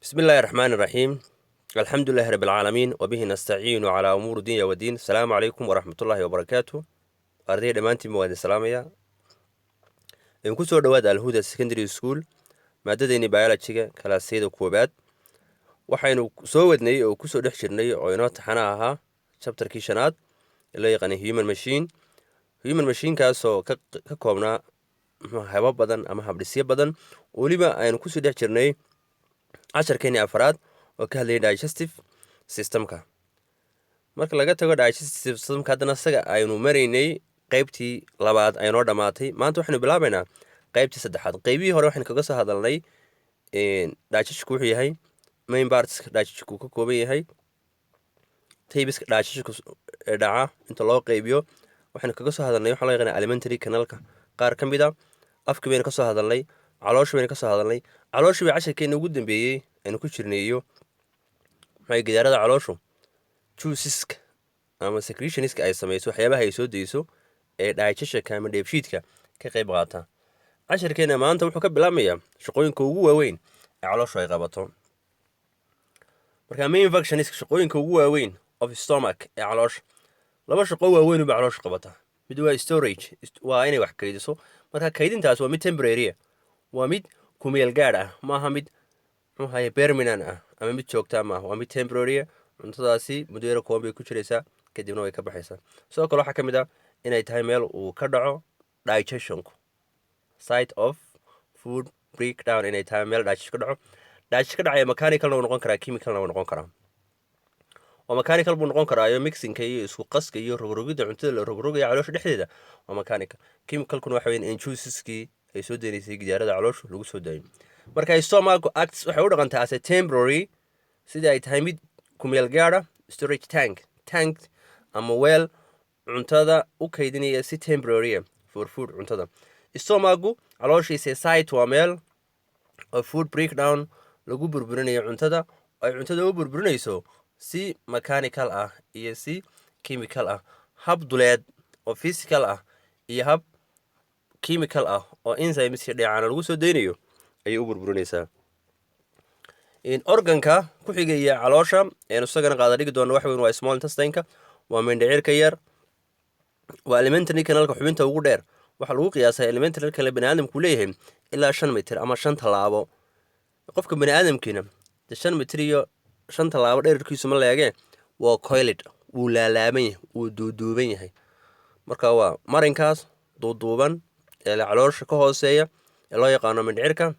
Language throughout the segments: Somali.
بسم الله الرحمن الرحيم، الحمد لله رب العالمين، وبه نستعين على أمور الدنيا والدين. السلام عليكم ورحمة الله وبركاته. Ardayda dhammaantiin waa idin salaamaya. Idin ku soo dhowaada Alhuda Secondary School, maadadeeni biologyga, kalaasyada koobaad. Waxaynu soo wadnay oo kusoo dhex jirnay oo inoo taxana ahaa chapterkii shanaad ee loo yaqaanay human machine. Human machinekaasoo ka koobnaa muxuu habo badan ama habdhisyo badan. Weliba aynu kusoo dhex jirnay casharkeenii afraad oo ka hadlayay digestive systemka. Marka laga tago digestive systemka, haddana isaga aynu maraynay, qeybtii labaad aynoo dhammaatay. Maanta waxaynu bilaabaynaa qeybtii saddexaad. Qeybihii hore waxaynu kaga soo hadalnay digestionku wuxuu yahay, main partska digestionku ka kooban yahay, typeska digestionka ee dhaca inta loo qeybiyo. Waxaynu kaga soo hadalnay waxaa loo yaqaana alimentary canalka qaar ka mid a. Afka baynu ka soo hadalnay, caloosha baynu ka soo hadalnay. Calooshii bay casharkeena ugu dambeeyey aynu ku jirnay iyo maxay gidaarada calooshu, juiceska ama secretionska ay samayso, waxyaabaha ay soo dayso ee digestionka ama dheefshiidka ka qayb qaata. Casharkeena maanta wuxuu ka bilaabmayaa shaqooyinka ugu waaweyn ee calooshu ay qabato. Marka main functionska, shaqooyinka ugu waaweyn of stomach ee caloosha, laba shaqo waaweyn ba caloosha qabata. Mid waa storage, waa inay wax kaydiso. Marka kaydintaas waa mid temporary, waa mid kumeel gaadh ah, maaha mid muxuu ahaye permanent ah ama mid joogtaa maaha. Waa mid temporary. Cuntadaasi muddo yaro kooban bay ku jiraysaa, kadibna way ka baxaysaa. Sidoo kale waxaa ka mid ah inay tahay meel uu ka dhaco digestionku, site of food breakdown, inay tahay meel digestion ka dhaco. Digestion ka dhacaya mechanicalna wuu noqon karaa, chemicalna wuu noqon karaa. Oo mechanical buu noqon karaa iyo mixingka iyo isku qaska iyo rogrogidda cuntada la rogrogaya caloosha dhexdeeda waa mechanical. Chemicalkuna waxa weyan in juiceskii ay soo deynaysay gidaarada calooshu lagu soo daayo. Marka stomach acts, waxay u dhaqantaa, as a temporary, sidii ay tahay mid kumeel gaadha, storage tank ama weel cuntada u kaydinaya si temporary for food, cuntada. Stomagu, calooshiisa, site, waa meel oo food breakdown lagu burburinayo cuntada, ay cuntada u burburinayso si mechanical ah iyo si chemical ah, hab duleed oo physical ah iyo hab chemical ah oo enzymes iyo dheecaana lagu soo daynayo ayay u burburinaysaa. Organka ku xigaya caloosha eenu isagana qaada dhigi doono waxa weyn waa small intestineka, waa mindhicirka yar. Waa alimentary canalka xubinta ugu dheer. Waxaa lagu qiyaasaa alimentary canal bani aadamku leeyahay ilaa 5 mitir ama 5 tallaabo. Qofka bani aadamkiina de 5 mitir iyo 5 tallaabo dherarkiisu ma leegee. Waa coiled, wuu laalaaban yahay, wuu duuduuban yahay. Marka waa marinkaas duuduuban ee caloosha ka hooseeya ee loo yaqaano mindhicirka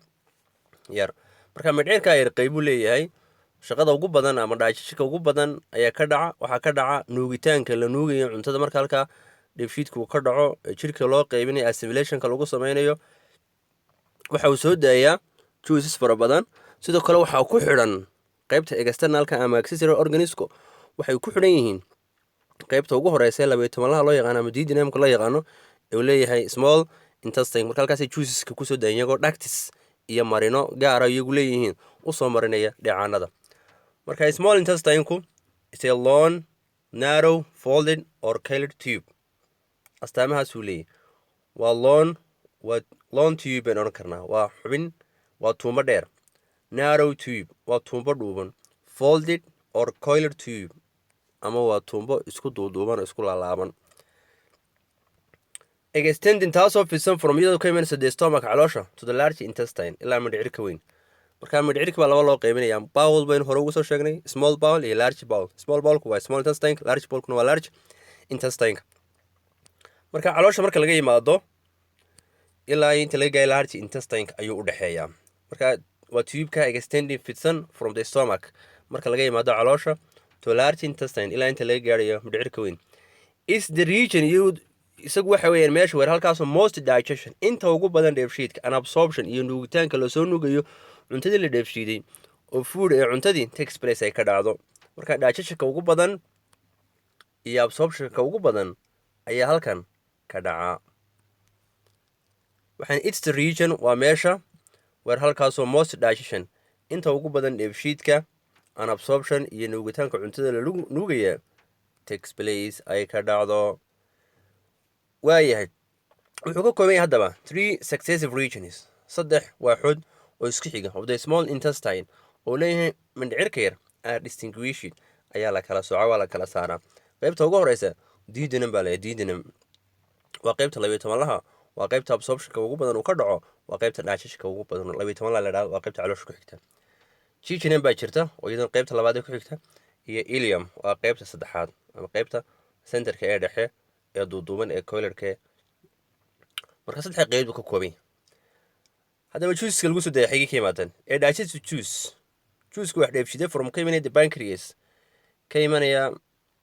yar. Marka mindhicirka yar qeybuu leeyahay. Shaqada ugu badan ama digestionka ugu badan ayaa ka dhaca. Waxaa ka dhaca nuugitaanka la nuugayo cuntada. Marka halkaa dheefshiidka uu ka dhaco ee jirka loo qeybinayo, assimilationka lagu sameynayo, waxa uu soo daayaa juices fara badan. Sidoo kale waxaa ku xidhan qeybta externalka ama accessory organsku, waxay ku xidhan yihiin qeybta ugu horeysa ee 12-laha loo yaqaano ama duodenumka loo yaqaano ee uu leeyahay small intestine. Marka halkaasay juiceska kusoo daayan, iyagoo ducts iyo marino gaara iyagu leeyihiin usoo marinaya dheecaanada. Marka small intestine-ku is a long, narrow, folded or coiled tube. Astaamahaasuu leeyahy. Waa long, waa long tube baynu odhan karnaa. Waa xubin, waa tuumbo dheer. Narrow tube, waa tuumbo dhuuban. Folded or coiled tube, ama waa tuumbo isku duuduuban oo isku laalaaban. Extending, taasoo fidsan, from, iyadoo ka imanaysa, the stomach, caloosha, to the large intestine, ilaa mindhicirka weyn. Marka mindhicirka baa laba loo qaybinaya. Bowel baynu hore ugu soo sheegnay, small bowel iyo large bowel. Small bowelku waa small intestine, large bowelkuna waa large intestine. Marka caloosha marka laga yimaado ilaa inta laga gaayo large intestine ayuu u dhexeeyaa. Marka waa tubeka extending, fidsan, from the stomach, marka laga yimaado caloosha, to large intestine, ilaa inta laga gaarayo mindhicirka weyn. Is the region, iyo isagu waxa weeyaan meesha weer halkaasoo most digestion, inta ugu badan dheefshiidka, and absorption, iyo nuugitaanka lasoo nuugayo cuntadii la dheefshiiday oo food ee cuntadii, takes place, ay ka dhacdo. Marka digestionka ugu badan iyo absorptionka ugu badan ayaa halkan ka dhacaa. Waxaan it's the region, waa meesha weer halkaasoo most digestion, inta ugu badan dheefshiidka, and absorption, iyo nuugitaanka cuntada la nuugaya, takes place, ay ka dhacdo. Waayahay, wuxuu ka kooban yahay haddaba three successive regions, saddex waaxood oo isku xiga, of the small intestine, oo leeyahay mindhicirka yar are distinguished, ayaa la kala sooca, waa la kala saaraa. Qaybta ugu horeysa duodenum baa leeyahay. Duodenum waa qaybta 12-laha, waa qaybta absorptionka ugu badan uu ka dhaco, waa qaybta digestionka ugu badan. 12-laha la dhahdo waa qaybta caloosha ku xigta. Jejunum baa jirta oo iyadana qaybta labaad ee ku xigta, iyo ileum waa qaybta saddexaad ama qaybta centerka ee dhexe ee duuduuban ee coiledka. Marka saddex qayb buu ka kooban yahay. Haddaba juiceska lagu soo daya xigay ka yimaadaan ee digestive juice, juiceka wax dheefshide, from ka imanaya the pancreas, ka imanaya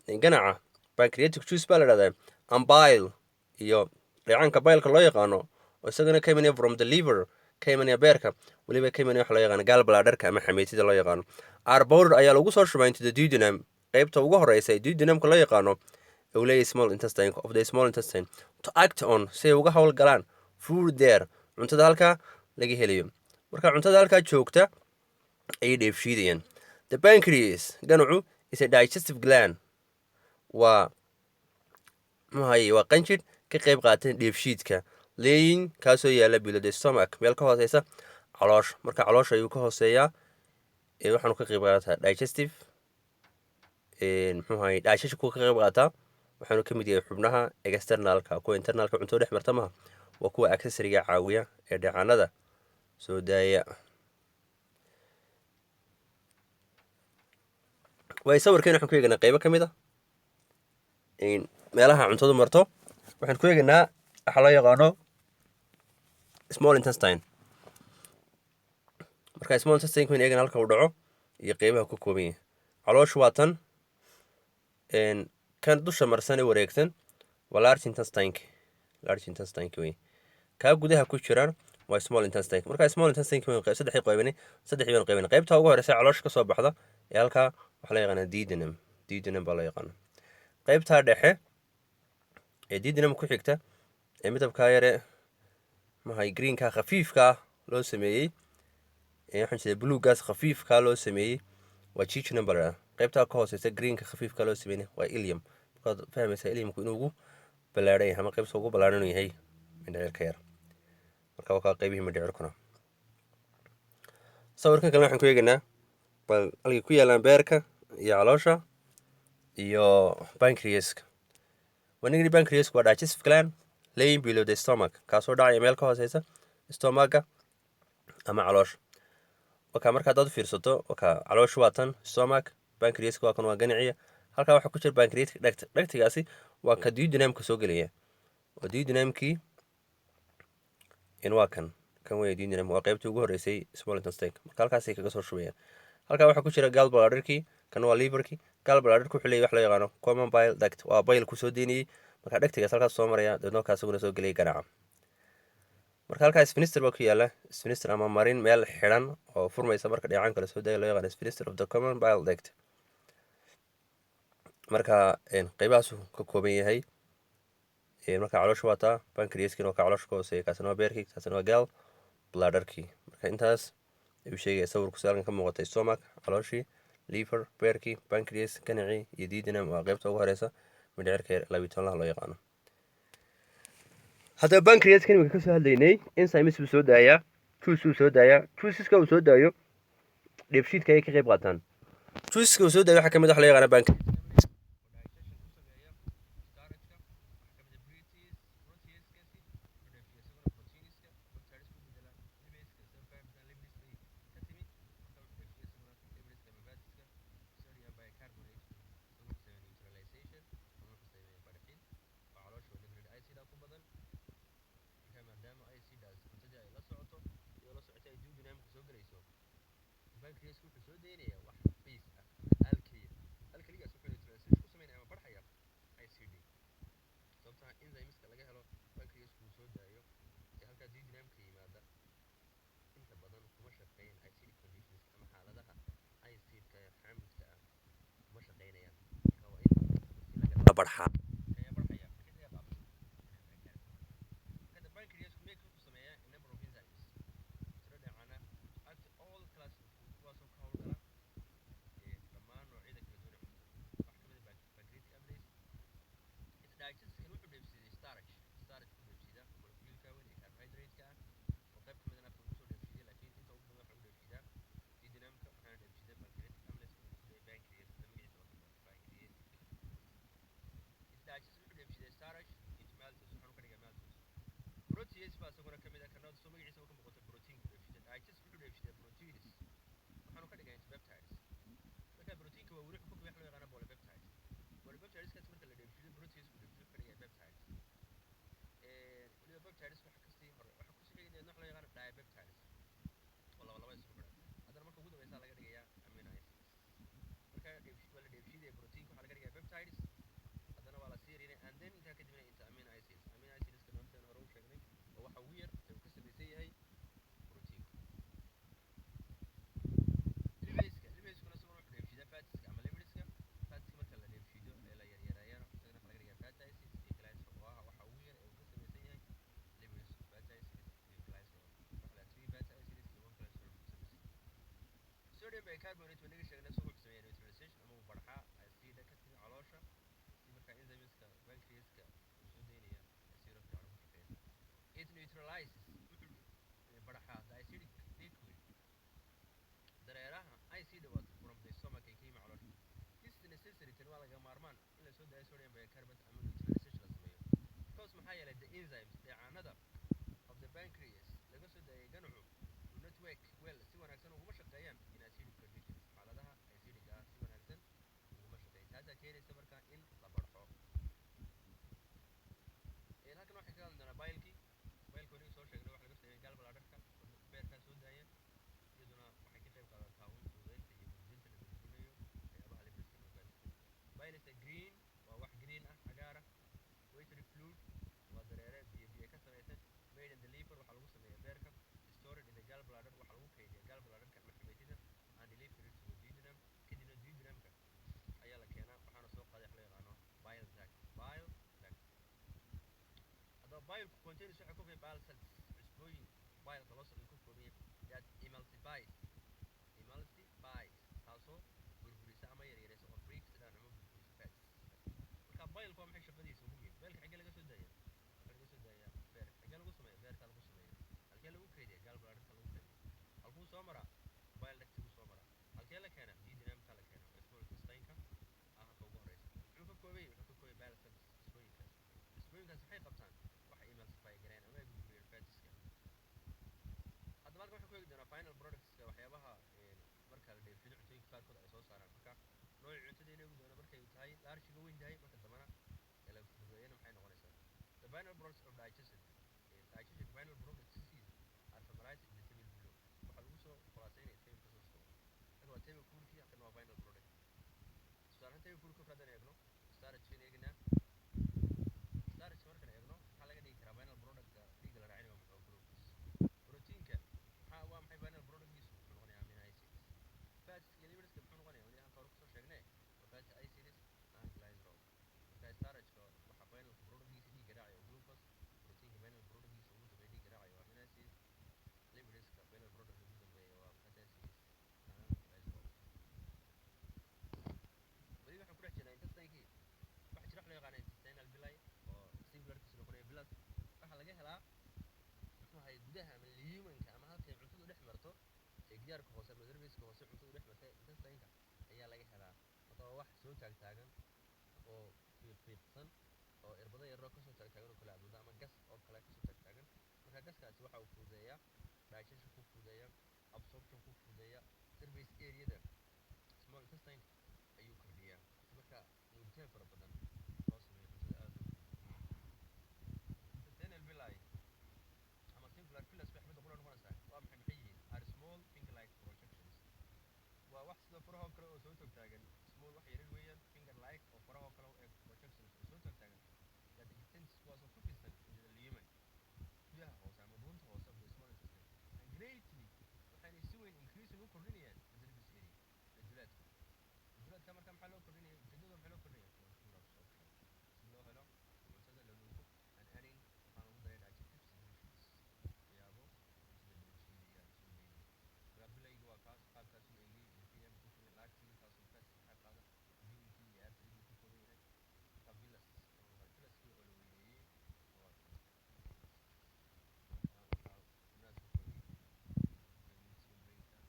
ganaca, pancreatic juice baa la dhahdaa, and bile, iyo dheecaanka bileka loo yaqaano oo isagana ka imanaya from the liver, ka imanaya beerka, weliba ka imanaya waxa loo yaqaano gallbladderka ama xameytida loo yaqaano, are poured, ayaa lagu soo shubaa, into the duodenum, qaybta ugu horeysa ee duodenumka loo yaqaano uu leeyahay small intestine, of the small intestine, to act on, si ay uga howl galaan, food there, cuntada halkaa laga helayo. Marka cuntada halkaa joogta ayay dheefshiidayaan. The pancreas, ganacu, is a digestive gland, waa muxuu waa qanjidh ka qayb qaata dheefshiidka, lying, kaasoo yaala, below the stomach, meel ka hooseysa caloosha. Marka caloosha ayuu ka hooseeyaa ee waxaanu ka qayb qaataa digestive, muxuu ahaye, digestionku ka qayb qaataa. Waxaanu ka mid yahay xubnaha externalka. Kuwa internalka cunto dhex marta maha, waa kuwa accessoryga caawiya ee dheecaanada soo daaya. Waay, sawirkeen waxaan ku eeganaa qeybo ka mid a meelaha cuntadu marto. Waxaan ku eeganaa waxaa loo yaqaano small intestine. Marka small intestine waan eegana halka uu dhaco iyo qeybaha ka kooban yahay. Calooshu waa tan. Kan dusha marsan ee wareegsan waa large intestine, large intestine wey. Kaa gudaha ku jiraan waa small intestine. Marka small intestine waan saddexii qaybinay, saddexii baan qaybinay. Qaybta ugu horeysa caloosha kasoo baxda ee halkaa waxaa loo yaqaanaa duodenum, duodenum baa loo yaqaana. Qaybtaa dhexe ee duodenum ku xigta ee midabkaa yare mahay greenka khafiifkaa loo sameeyey, ee waxaan jeeda bluegaas khafiifkaa loo sameeyey, waa jejunum baa la dhahdaa. Qaybtaa ka hooseysa greenka khafiifka loo sameeyey waa ileum. Markaad fahmaysaa ileumku inuu ugu ballaaran yahay ama qaybta ugu ballaaran inuu yahay mindhicirka yar. Marka waa kaa qaybihii mindhicirkuna. Sawirkan kalena waxaan ku eegaynaa bal halkay ku yaalaan beerka iyo caloosha iyo pancreaska. Wanigni pancreasku waa digestive gland laying below the stomach, kaasoo dhacaya meel ka hooseysa stomaga ama caloosha. Waka marka haddaad u fiirsato, waka calooshu waa tan, stomach, pancreaska waa kan, waa ganiciya. Halkaa waxaa ku jira pancreatic duct. Ductigaasi waa ka duodenumka soo gelaya oo duodenumkii in waa kan, kan wey duodenum, waa qaybtii ugu horreysay small intestine. Marka halkaasay kaga soo shubayaan. Halkaa waxaa ku jira gallbladderkii, kan waa liverkii. Gallbladderku wuxuu leeyahy wax loo yaqaano common bile duct, waa bile ku soo deynayey. Marka ductigaas halkaas soo maraya, dabeedna kaas isaguna soo gelaya ganaca. Marka halkaa sphincter baa ku yaala, sphincter ama marin meel xidhan oo furmaysa marka dheecaanka lasoo daayo, loo yaqaano sphincter of the common bile duct. Marka qeybahaasuu ka kooban yahay. Marka caloosha waa taa, pancreaskiina waa ka caloosha ka hooseeya, kaasina waa beerkii, kaasina waa gall bladderkii. Marka intaas ayuu sheegaya sawirku si halkan ka muuqatay: stomach, calooshii, liver, beerkii, pancreas, ganacii, iyo duodenum waa qaybta ugu horeysa mindhicirka yar 12-laha loo yaqaano. Haddaba pancreaskan imika kasoo hadlaynay enzymes buu soo daayaa, juice uu soo daayaa. Juiceska uu soo daayo dheefshiidka ayay ka qayb qaataan. Juiceska uu soo daayo waxaa kamid ah waxa loo yaqaana pancreas pancreasku wuxuu soo deynayaa wax base ah, alkali. Alkaligaas wuxuu neutralization ku sameynaya ama barxaya acid, sababtoo ah enzymeska laga helo pancreasku uu soo daayo ee halkaa duodenumka yimaada inta badan kuma shaqeeyaan acidic conditions ama xaaladaha acidka ee xaamudka ah kuma shaqeynayaan. Marka waa in la barxaa ayaa barxaya. Marka ayaa qaabilsan kada pancreasku make, wuxuu sameeyaa a number of enzymes, tiro dheecaana, act all class of food, kuwaasoo ka howlgala dhammaan noocyada kala duwan ee cuntada. Waxaa kamid ah pancreatic amylase. It digests, kan wuxuu dheefsiiday starch, starch ku dheefsiida moleculeka weyn ee carbohydrate-ka ah. Isaguna ka mid ah kana soo magaciisa ka muuqato, protein buu dheefshidaa. Digest wuxuu dheefshidaa proteins, waxaanu ka dhigaa into peptides. Marka proteinka waa weli wuxuu ka wax loo yaqaana polypeptides. Polypeptideskaas marka la dheefshido, proteins buu dheefshido, ka dhigaa peptides. Weliba peptides waxa kasii hore, waxa kusii xigay deedna wax loo yaqaano dipeptides oo laba laba isugu xidhan. Haddana marka ugu dambeysa laga dhigayaa amino acids. Marka waa la dheefshiidaya proteinka, waxaa laga dhigayaa peptides, haddana waa la sii yareynaya, and then intaa kadibna into amino acids. Amino acidska noorteen hore u sheegnay oo waxa ugu yar ee uu ka samaysan yahay proteinka. Lipaseka, lipase-kuna isaguna wuxuu dheefshiidaa fatska ama lipidska. Fatska marka la dheefshiido ee la yaryareeyana, isagana waxaa laga dhigaa fatty acids iyo glycerol, oo ah waxa ugu yar ee uu ka samaysan yahay lipids. Fatty acids iyo glycerol, waxa la three fatty acids iyo one glycerol buu ka samaysan yahay. Sodium bicarbonate waa naga sheegnay, isagu wuxuu sameeyaa neutralization ama uu barxaa acida ka timi caloosha, si markaa enzymeska pancreaska uu soo daynaya ay si fiican ugu shaqeeyaan. It neutralizes, wuxuu barxaa, the acidic liquid, dareeraha acid water, from the stomach, ee ka yimi caloosha. This is necessary, tani waa laga maarmaan in la soo daayo sodium bicarbonate ama neutralization la sameeyo, because maxaa yeelay the enzymes, dheecaanada, of the pancreas, laga soo daayay ganacu, do not work well, si wanaagsan uguma shaqeeyaan, in acidic conditions, xaaladaha acidic ah si wanaagsan uguma shaqeeyaan. Taasaa keenaysa markaa in la barxo. Halkan waxaan ka hadli doonaa bilekii. Bileka waniga soo sheegnay waxa laga sameeyay gallbladderka, beerkaa soo daaya. Iyaduna waxay ka qayb qaadataa un fududeynta iyo burburinta la burburinayo waxyaabaha lipidska ama fatska. Bile is a green, waa wax green ah, cagaar ah, watery fluid, waa dareere biyo biyo ka samaysan, made in the liver, waxaa lagu sameeyaa beerka, stored in the gallbladder, waxaa lagu kaydiyaa gallbladderka ama xameetida, and delivered to the duodenum, kadibna duodenumka ayaa la keenaa, waxaana soo qaaday wax loo yaqaano bile duct. Bile duct haddaba, bileku contains, waxay ka kooban bile salts, cusbooyin bileka loo socdo ka kooban yahay, that emulsifies, emulsifies, taasoo burburisa ama yaryareysa, or breaks down, ama burburisa fats. Marka bileku waa maxay shaqadiisa ugu muhiim? Bileka xaggee laga soo daaya? Waxaa laga soo daayaa beerka. Xaggee lagu sameeya? Beerka lagu sameeya. Halkee lagu kaydiya? Gallbladderka lagu kaydiya. Halkuu soo maraa? Bile ductigu soo maraa. Halkee la keena? Duodenumka la keena, small intestine-ka ah halka ugu horeysa. Muxuu ka koobay? Wuxuu ka koobay bile salts, cusbooyinkaas. Cusbooyinkaas maxay qabtaan? Waxay emulsify gareen ama ay burburiyeen fatska. Haddaba halkan waxaan ku eegi doonaa final productska, waxyaabaha marka la dheefshido cuntooyinka qaarkood ay soo saaraan. Marka nooca cuntada eegi doona markay tahay large-ga weyn tahay, marka dambana ee la fududeeyana maxay noqonaysaa. The final products of digestion, digestion final products are summarized in the table below. Waxaa lagu soo khulaasaynaya table ka soo socda. Halkan waa table foodkii, halkan waa final product. Tusaale ahaan table foodka haddaan eegno, starch eegnaa. Starch markaan eegno, maxaa laga dhigi karaa final productka dhiigga la raacinayo? Muxuu? Glucose. Proteinka maxaa, waa maxay final productgiisu? Wuxuu noqonayaa amino acids. Fats iyo lipidska muxuu noqonayaa? Weli halka hore kusoo sheegnay, waa fatty acids and glycerol. Marka starchka waxa final productgiisa dhiigga raacaya waa glucose. Proteinka final productgiisa ugu dambeeya dhiigga raacaya waa amino acids. Lipidska final product ugu dambeeya waa fatty acids and glycerol. Weli waxaan ku dhex jirnaa intestinekii. Waxaa jira wax loo yaqaana intestinal villi, oo singularkiisu noqonaya villus. Waxaa laga helaa muxuu ahay gudaha ama lumenka ama halkay cuntadu dhex marto ee gidaarka hoose ama surfaceka hoose cuntadu dhex marta intestineka ayaa laga helaa. Haddaba wax soo taagtaagan oo fiiqfiiqsan oo irbado yaroo kasoo taagtaagan oo kale aad ama gas oo kale kasoo taagtaagan. Marka gaskaasi waxa uu fududeeyaa digestion ku fududeeya, absorption ku fududeeya, surface areada small intestine ayuu kordhiyaa, si marka nuugitaan fara badan loo sameeyo, cuntada aada loo. Intestinal villi ama singular villus bay xabadda qura noqonaysaa. Waa maxay? Maxay yihiin? Are small finger like projections, waa wax sida farahoo kale oo soo tagtaagan. Small, wax yaryar weeyaan, finger like, oo farahoo kale u eg, projections oo soo tagtaagan, that extends, kuwaasoo ku fidsan, into the lumen, gudaha hoose ama dhuunta hoose, of the small intestine, and greatly, waxaanay si weyn, increasing, u kordhinayaan, the surface area, dulaadka. Dulaadka marka maxaa loo kordhinaya? Ujeedada maxaa loo kordhinaya? For food absorption, si loo helo cuntada la nuugo, and adding, waxaa lagu daray, digestive secretions, waxyaabo cuntada dheefshiidaya la soo daynaya. Marka villiga waa kaas, qaabkaas uu eegay ilkiyam ku kooban, lacteal kaasoo fats ka qaada, veinkii iyo artery ku kooban yahay. Marka villus, villuskii oo la weyneeyey waa kan. Marka xubnahaas ku kooban yahay mucous membrane-ka,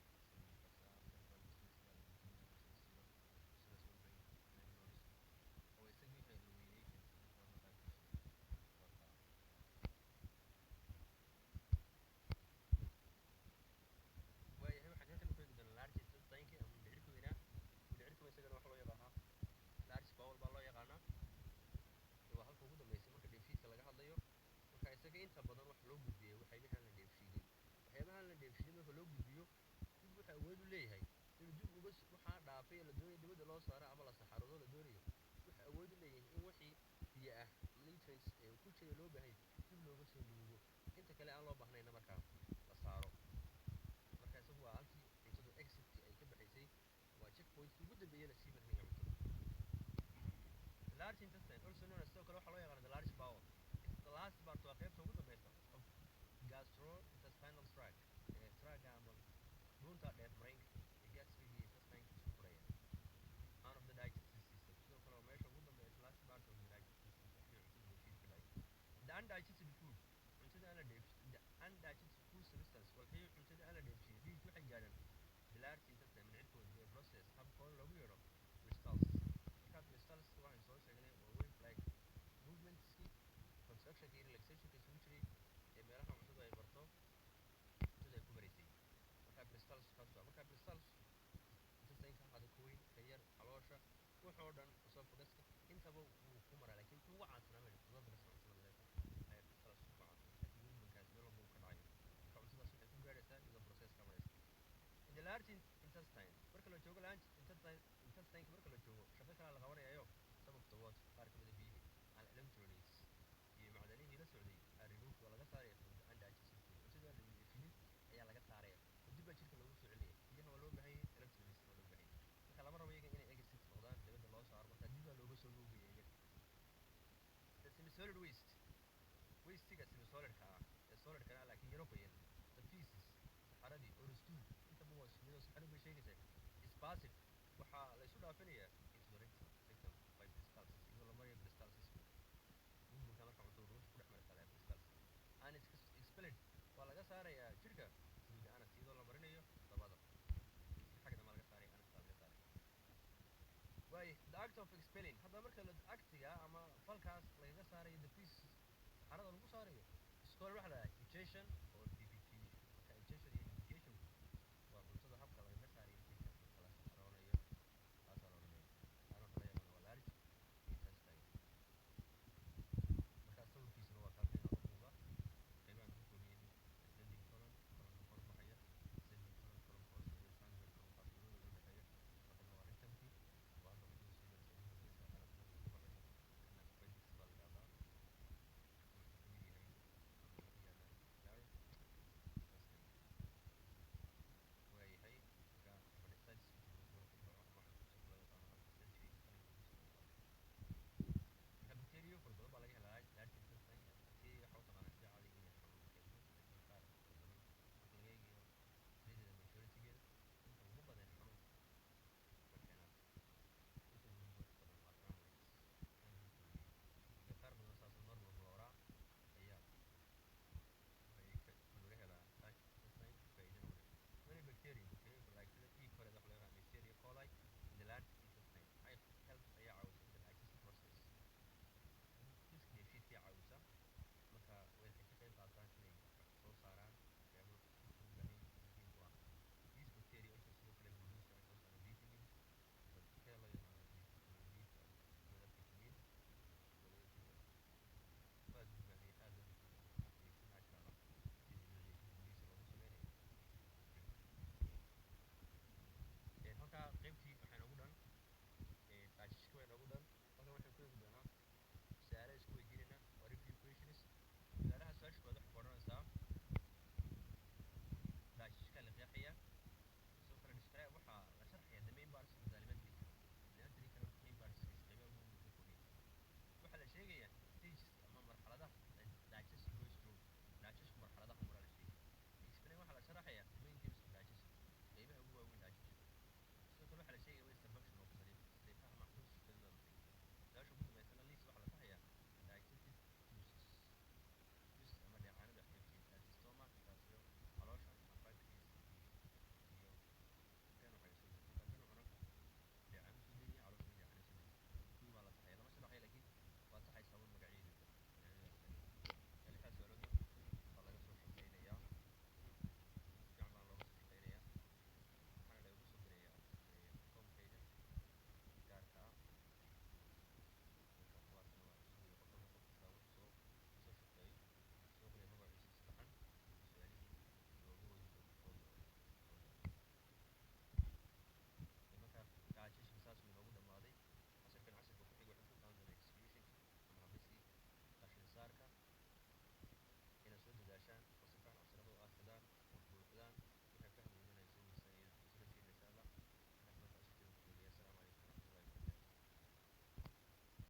Inta badan waxa loo gudbiyay waxyaabahan la dheefshiidin. Waxyaabahan la dheefshiidin marka loo gudbiyo dib, wuxuu awood u leeyahay inuu dib uga waxaa dhaafay ee la doonayo dibadda loo saaro ama la saxaroodo la doonayo, wuxuu awood u leeyahay in wixii biyo ah, nutrients ee ku jira loo baahan yahay dib looga soo nuugo, inta kale aan loo baahnayna markaa la saaro. Marka isagu waa halkii cuntadu exitkii ay ka baxaysay, waa checkpointkii ugu dambeeyey la sii marinaya cuntada. The large intestine, also known as, sidoo kale waxaa loo yaqaana the large bowel. It's the last part, waa qaybta ugu dambeysa, of gastrointestinal tract, ee tract ama dhuunta dheef mareenka ee gastric iyo intestine isku xidhaya, and of the digestive system. Sidoo kale waa meesha ugu dambeysa, last part of the digestive system, wixii cuntada dheefshiid ka dhacay. The undigested food, cuntada aan la dheef, the undigested food substance, walxihii cuntada aan la dheefshiin, reach, waxay gaadhaan, the large intestine, mindhicirkooda, by process, habkoon loogu yeedho peristalsis. Marka peristalsis waxaan soo sheegnay waa wave like movementski contractionka iyo relaxationka isugu jiray ee meelaha cuntadu ay marto, cuntada ay ku maraysay. Marka peristalsis kaas waa. Marka peristalsis intestineka hada ka weyn, ka yar, caloosha, wuxoo dhan, esophaguska, intaba wuu ku maraa, laakiin wuxuu ugu caansanaa meesha esophaguska cuntada leefa ayaa peristalsis ku caansan, laakiin movementkaas meel walba uu ka dhacayo. Marka cuntadaas waxay ku gaadhaysaa iyadoo process ka maraysa. In the large intestine, marka la joogo large intestine, intestineka marka la joogo, shaqo kalaa la qabanayayo. Some of the water, qaar ka mid a biyihii, and electrolytes, iyo macdanihii la socday, are removed, waa laga saaraya, from the undigested food, cuntada aan la dheefshiidin ayaa laga saaraya oo dib baa jirka loogu soo celinaya. Biyaha waa loo baahan yahay, electrolytes waa loo baahan yahay. Marka lama rabo iyaga inay exit noqdaan, dibadda loo saaro, marka dib baa looga soo nuugaya iyaga. The semisolid waste, wastega semisolidka ah ee solidkana ah laakiin yaro qoyan, the feces, saxaradii, or stool, intaba waa isku mid oo saxaradu bay sheegaysaa, is passed, waxaa la isu dhaafinayaa, into the rectum by peristalsis, iyadoo la marayo peristalsis movementka marka cuntada dhuunta ku dhex maraysa la peristalsis, and is expelled, waa laga saarayaa jirka, through the anus, iyadoo la marinayo dabada, xagga dambe laga saaraya, anuska laga saaraya. Waaye the act of expelling, haddaba marka la actiga ama falkaas lagaga saarayo the feces, saxarada lagu saarayo, is called, waxa la dhahaa egestion.